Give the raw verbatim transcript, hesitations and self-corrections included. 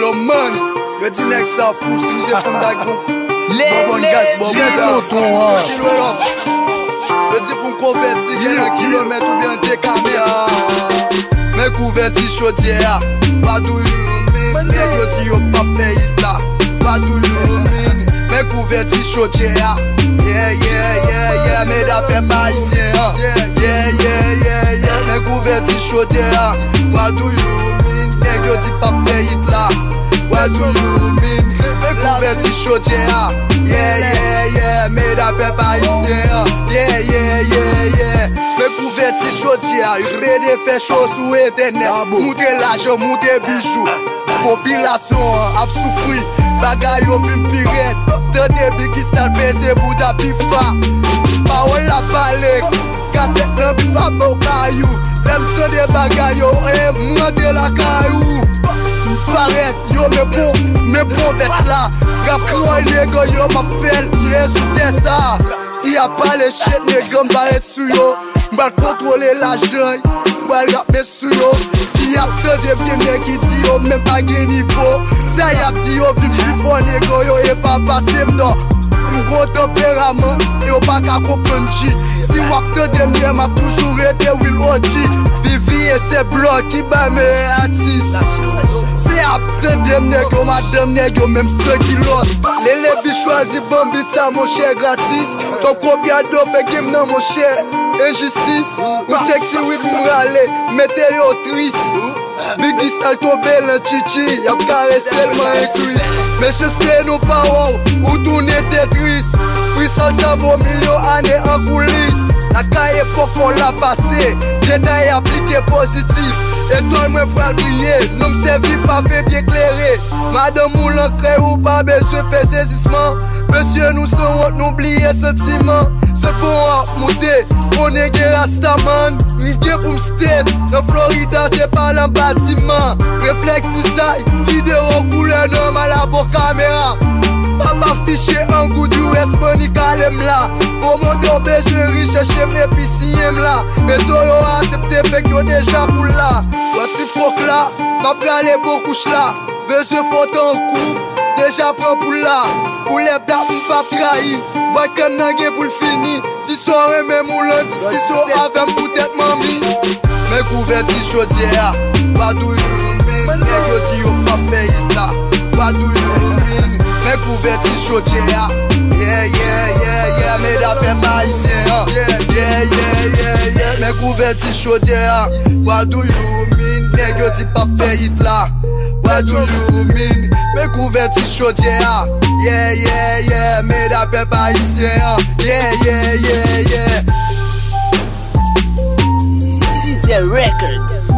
Yo, money. Yo di nèg sa fou, si m te fè m ta gon bonbon gaz, bonbon gaz. Yo di pou m konvèti, gen nan kilomèt oubyen de kamera. Men kouvèti chodyè a, what do you mean? Nèg yo di yo p ap fè hit la, what do you mean? Men kouvèti chodyè a, yeah, yeah, yeah, yeah, men afè pa ayisyen an. Yeah, yeah, yeah, yeah, men kouvèti chodyè a, what do you mean? Nèg yo di p ap fè hit la, what do you mean? Men kouvèti chodyè a, yeah, yeah, yeah, men afè pa ayisyen an. Yeah, yeah, yeah, yeah, men kouvèti chodyè a, yo pede fè cho sou entènèt. Moute lajan, moute bijou. Popilasyon an ap soufri, bagay yo vin pi rèd. Tande Biggie Stalin peze bouda Bifa. Pawòl la pale, kasèt nan Bifa ba w kayou. Lè m tande bagay yo, e m rantre lakay ou. M parèt, yo men bon, men bon bèt la. Rap kreyòl nèg yo m ap fè l, ye sou tè sa. Si y ap pale shit nèg yo m parèt sou yo. M pral kontwole lajan, m pral rap men sou yo. Si y ap tande m gen nèg ki di yo menm pa gen nivo. Sa y ap di yo vin pi fò nèg yo e pa pase m non. M gon tanperaman, e yo pa ka konprann G. Si w ap tande m ye m ap toujou rete real O G. Vivi e se blòk ki bay meyè atis. Se ap tande m nèg yo, madanm nèg yo menm san kilòt. Lele bi chwazi banm bit sa monchè gratis. Kòb kopyado fè game nan monchè. Enjistis. Ou sexy ritm rale, mete yo tris. Biggie Stalin tonbe lan tchitchi, y ap karese l manyen kwis. Mechanste nou pa wè w, ou tounen Tetris. Freestyle sa vo milyon ane an koulis. Lakay epòk kò la pase, detay aplike pozitif. Etwal mwen pral briye, non m sèvi pafe byen klere. Madanm ou lan krèy ou pa bezwen fè sezisman. Mesye nou sanwont, nou bliye santiman. Sanpon ap moute, konnen gen rastaman. M gen pou m state. Nan Florida se pa lan batiman. Reflèks dizay, videwo koulè nòmal avò kamera. P ap afiche an goud U S money kale m la. Pwomotè w bezwen ri chèche m epi siyen m la. Rezo yo aksepte fake yo deja koul la. Wè Steve Coke la, m ap rale bon kouch la. Bezwen fò tankou, deja pran poul la. Pou lè blat m p ap trayi. Bwat krèm nan gen pou l fini. Di sa w renmen m ou lan diskisyon avè m pou tèt manmi. Men kouvèti chodyè a, what do you mean? Nèg yo di yo p ap fè hit la, what do you mean? Men kouvèti chodyè a, yeah, yeah, yeah, yeah, men afè pa ayisyen an. Yeah, yeah, yeah, yeah, yeah, men kouvèti chodyè a, what do you mean? Nèg yo di p ap fè hit la, what do you mean? Men kouvèti chodyè a, yeah, yeah, yeah, men afè pa ayisyen an. Yeah, yeah, yeah, yeah. Caesar Records.